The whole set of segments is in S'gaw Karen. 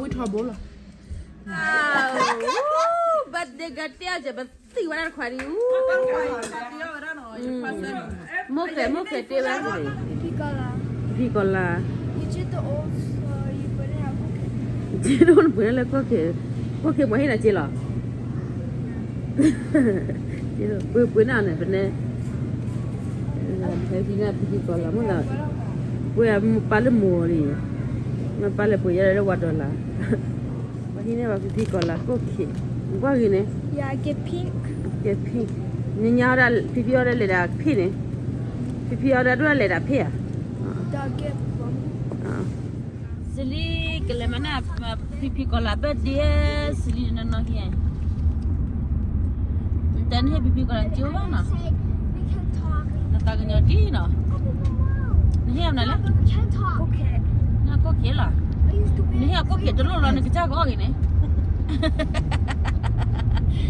ဝံထီဘိလီၤ. Birthday girl တဲအီၤ ပသံဝဲဒၣ်တခွါဒံးအူ. မိၢ်ဃဲ မိၢ်ဃဲတဲဝဲဒၣ်, ဖံဖံကီၤလၤ, ယဒိၣ်နပှ့ၤလၢကီၢ်ခ့, ကီၢ်ခ့ပှၤဟ့ၣ်နၤစ့လီၤ. ပှ့ၤပှ့ၤန့ၣ်န့ၣ် ပနဲ, ဖံဖံကီၤလၤမ့ၢ်, ပှ့ၤမ့ၢ်ပၢ်လၢမိၢ်အီၤန့ၣ်, မ့ၢ်ပၢ်လၢပှ့ၤယဲဒၣ်လၢဝၤဒီးလၤ, ပှၤဟံးန့ၢ်ဘၣ်ဖံဖံကီၤလၤကီၢ်ခ့, ကွၢ်ဂ့ၤန့ၣ်, ကဲဖံ, နညါအီၤဒၣ် ဖံဖံအီၤဒၣ်လဲၤဒၣ်ဖံန့ၣ်, ဖံဖံအီၤဒၣ်ဒိၣ်လဲၤဒၣ်ဖံဧါ. စလံကလဲၤမၤန့ၢ် ဖံဖံကီၤလၤ birthday စလံနီၢ်နီၢ်ဟံၣ်, နတဲနဟ့ၣ်ဖံဖံကီၤလၤစ့အိၣ်ဘၣ်နီၤ, နသးကညီၤဒ်နီၤ, နဟ့ၣ်အမနုၤလဲၣ်, နကီၢ်ခ့လီၤ, နဟ့ၣ်အကီၢ်ခ့တလိၣ်လီၤ နကစၢ်ကအီၣ်ဂ့ၤန့ၣ်, ခံကီၢ်ခ့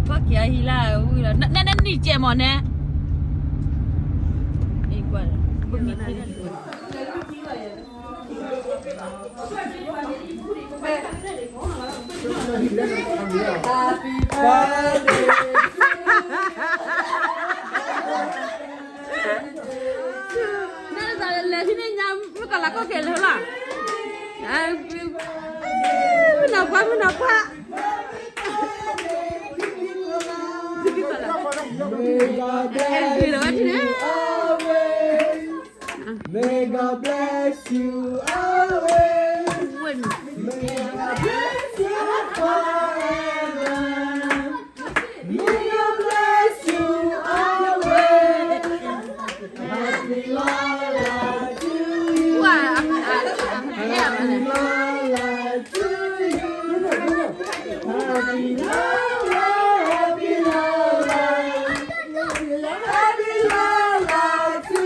အဟံၣ်လၢဝံၤလီၤ နနနံၣ်ကဲမးန့ၣ်, ကွၢ် နလဲၤဖဲန့ၣ်ညါ မုၣ်ကီၤလၤကီၢ်ခ့လၢလီၤ, မုၣ်နီၢ်ပှၢ် မုၣ်နီၢ်ပှၢ်, May God bless you always. May God bless you always. May God bless you forever. May God bless you always. Happy Lala to you. Happy Lala to you. Happy Lala, happy Lala. Happy Lala to you.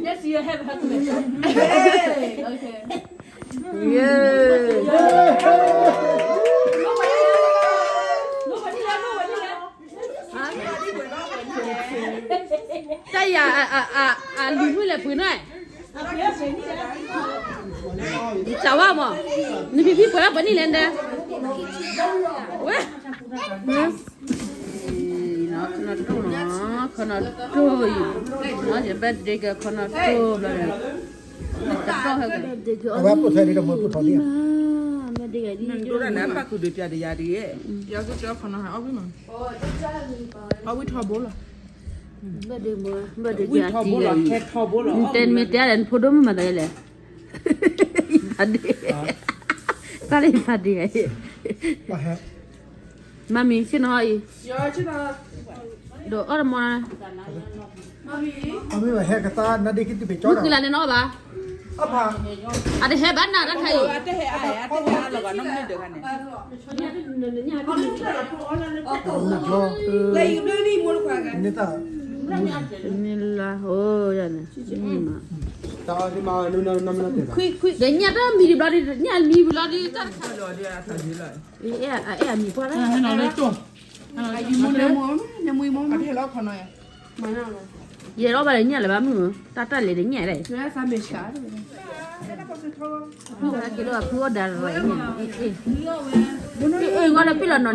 Yes, you have a husband. Okay. Nobody left, nobody left. တၢ်ယၤအလံၤမုၣ်လဲၤပှ့ၤနီၢ်, စးဝါမး, နဖံဖံပှဲၤလၢပှဲၤနံၣ်လဲၣ်ဒၣ်, ဝဲ, ခီနီၣ်တိၢ်နီၤ, ခီနီၣ်တိၢ်အံၤ, ယ birthday girl ခီနီၣ်တိၢ်ဘျီန့ၣ်, အဝဲပိာ်ထွဲဒ်ဒီးမ့ၢ်ပိာ်ထွဲဒ်, မ့ၢ်ဒ်ဂၤဒ်, ပၣ်ဃုာ်ဒုးပျးဒ်ယၤဒ်, ယကစၢ်ခီနီၣ်ဟဲအီၣ်ဝံၣ်မး, အီၣ်ဝံၣ်ထီဘိလီၤ. ဝံၣ်ထီဘိလီၤ, ဟဲထီဘိလီၤ, နတဲမ့ၢ်တဲလဲၣ် နဖိဒိၣ်မုၣ်မၤသးလဲၣ်, ဖးဒ့, ကွၢ်လၢဖးဒ့, မၤမံၤဆ့ၣ်နီၤအံၤ, ဒီးအီၣ်တမီၤ, မ့ၢ်ဟဲကသါနဒ့ခံတပ့ၤကၠီ, မုၣ်ဃုလၢ်န့ၣ်နီၢ်ဘၣ်, အတဟဲဘၣ်နၤတၢ်ခါအံၤ, နလါဟိယၤန့ၣ်, ဒီးညၣ်တၢ်မံၤတဘျီဒီး ညၣ်မံၤဘျီဒီး တၢ်တခါ, အဲၣ်အမံၤပှၢ်လၢ, ယဲလီၤဘၣ်ဒီးညၣ်လၢၤဘၣ်မုၢ်, တၢ်တၢ်လဲၤဒီးညၣ်လဲၣ်, က့ၤလီၤဖုအီၣ်ဒၣ်ရၤ, အ့ၣ်, အ့ၣ် ဂီၢ်လၢပ့ၣ်လီၤနီၤ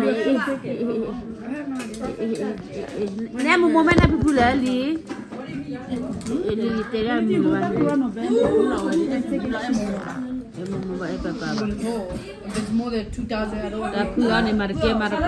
န့ၣ်, နဲမူမူမဲနဲဖုဖုလၢလံ, လံတဲဒၣ်မူဘၣ်, မူဘၣ်အဲၣ်ပၢ်ပၢ်ဘၣ်, တၢ်ဖုအီၤန့ၣ် မၤတကဲမၤတကီ,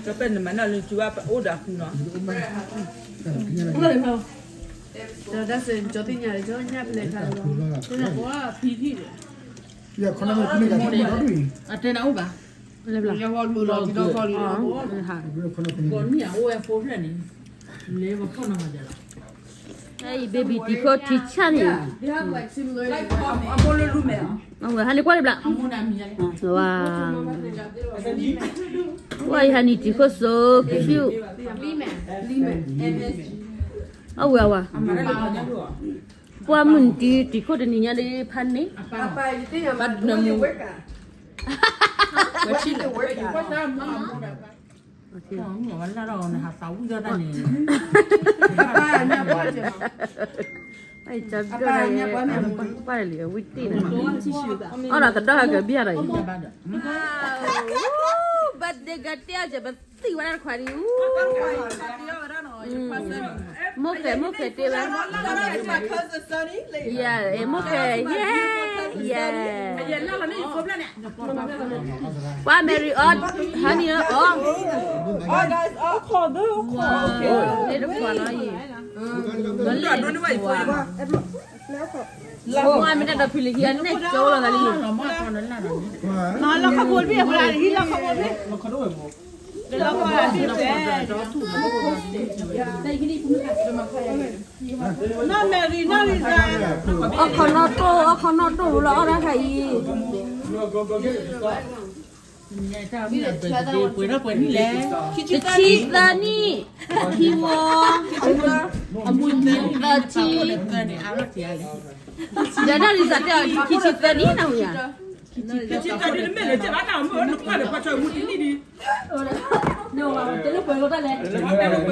ကပနမနလၢကဘၣ်အိၣ်ဒီးဃုနီၤ, ဒီးတၢ်စ့ၢ်ကီးသ့ၣ်ညါလၢကညၣ်ဖဲလဲၣ်, ဖံဖံ, အတဲနၤအိၣ်ဘၣ်, လၢဘျီ, လၢဘျီ, ကိးမံၤအအိၣ်ဝဲဖိဖျဲၣ်န့ၣ်, လဲၤပဖီၣ်နီၤမၤဒ်လီၤ, အံၤ baby တံၤခိၣ်ထံဆၣ်န့ၣ်, အဖိလၢလူမဲာ် အဝဲဟးန့ၣ်ကွၢ်လံဘျး, ဝါ, ဝါယဟးနံၣ်တံၤခိၣ်စိ cute, အဝဲအဝဲ, ပှၤမုၢ်နံၤတံၤခိၣ်တနံၤညါဒီးဖးန့ၣ်, ပှၤလၢအဝံတ့ၢ်န့ၣ်, အီၣ်ဒီးသဒီၣ်ဟဲကဘၣ်ဒီးအံၤ, birthday girl တဲအီၤ ပသံဝဲဒၣ်တခွါဒံး, မိၢ်ဃဲမိၢ်ဃဲတဲဝဲ, မိၢ်ဃဲ, yeah, yeah. ပှၤ Mary အီၣ်, honey အီၣ်, န့ၣ်တခွါလီၤအံၤ, မ့ၢ်တၢ်ဒီးဖံးလံၤခံ အနဲၣ်ကၠိလီၤသးလံ, လီၤခီဖိတဘ့ၣ်, လီၤခီဖိတဘ့ၣ်, နီၢ် Mary နီၢ် Lisa, အခီၣ်နီၣ်တိၢ်, အခီၣ်နီၣ်တိၢ်လီၤအီၣ်တၢ်ခါအံၤ, တဆံသၢနံၣ်, ခံဝီ, အမုၢ်နံၤသၢဆံ, ဒီးနီၢ် Lisa တဲအီၤ ခံဆံသၢနံၣ်နၤဝံၤဧ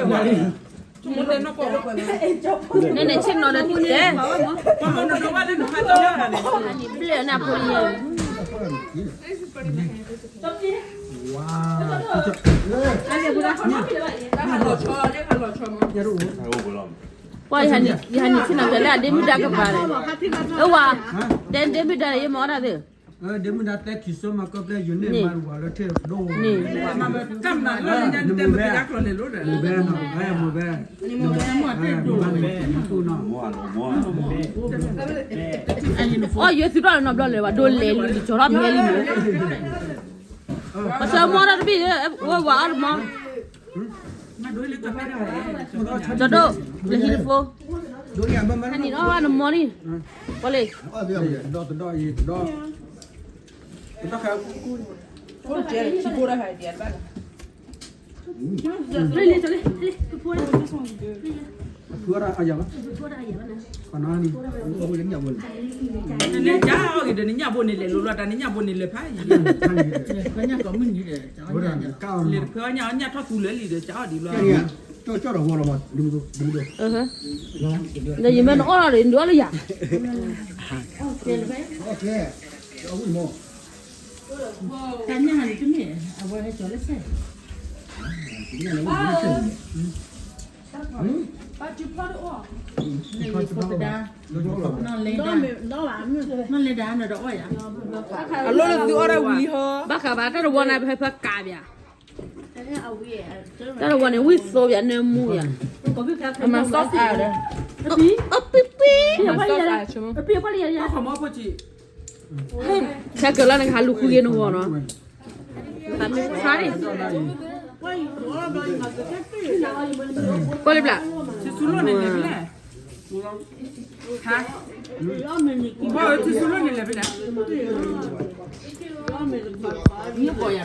ါ, နန့ၣ်ဆ့ၣ်နီၤဒီးတဲ, ဘျဲၣ်နဖိလံ, ပှၤယဟးနံၣ်ဆ့ၣ်နီၤဖဲလၢအဒ့မုၣ်ဒါကပၤန့ၣ်, အဝၤ, ဒ့မုၣ်ဒါန့ၣ် ယမၤအီၣ်တၢ်သ့, ဒ့မုၣ်ဒါသဲခံစိမၤကီၢ်ဖျဲၣ်ယိၤန့ၣ်မၤဝၤလၢထ့ၣ်ဒိၣ်, အီၣ်ယဲသုးထီၣ်နီတဘျီလၢၤဘၣ် ဒိးလဲၤလံ ကၠီၤထီၣ်ဖဲလံမး, ပဆၢမီၢ်တၢ်တဘ့ၣ်, ဝဲဝၤအီၣ်တမီၢ်, ကၠီၤဒိၣ်, လၢဟံၣ်တဖိ, ဟဲနံၣ်ဒီးနမီၢ်န့ၣ်, ပီလ့, နညၣ်အီၣ်ဂ့ၤဒီးနညၣ်ဘိန့ၣ်လဲၤလိၤလီၤ တၢ်နညၣ်ဘိန့ၣ်လဲၤဖးယံၤ, လဲၤတဖျၢၣ်အီၣ်ညၣ်အီၣ်ညၣ်ထီၣ်သူလၢာ်လံဒီး ကၠီအီၣ်ဒံးဘျီ, ဒီးယမ့ၢ်နအီၣ်လီၤဒီး နဒုးအီၣ်လၢယၤ, တၢ်ညၣ်ဟးန့ၣ်တမ့ၢ် အဝဲဟဲကၠီၤလၢစဲၣ်, ဖီတဒါ, နီၢ်လဲၤဒါ, နီၢ်လဲၤဒါနဒီးအီၣ်ယၤ, အလိၣ်လၢသုအီၣ်ဒၣ်ဝံၤလံဟီ, ဘၣ်ဃးဘၣ်တၢ်တဝီန့ၣ် ပဟဲဖဲကးဘၣ်, တၢ်တဝီန့ၣ် ဝံၣ်သိဘၣ် နၢမူဘၣ်, အမၤစီၣ်အါဒီး, အပံပံ, အပံပံ, ခဲကလီၤနကဟးလူၤဃုက့ၤနဂီၢ်နီၤ, ကွၢ်လံဘျး, ထံဆူလိၣ်န့ၣ်လဲၤဖဲလဲၣ်, ထံဆူလိၣ်န့ၣ်လဲၤဖဲလဲၣ်, မ့ၢ်ဘီယၤ,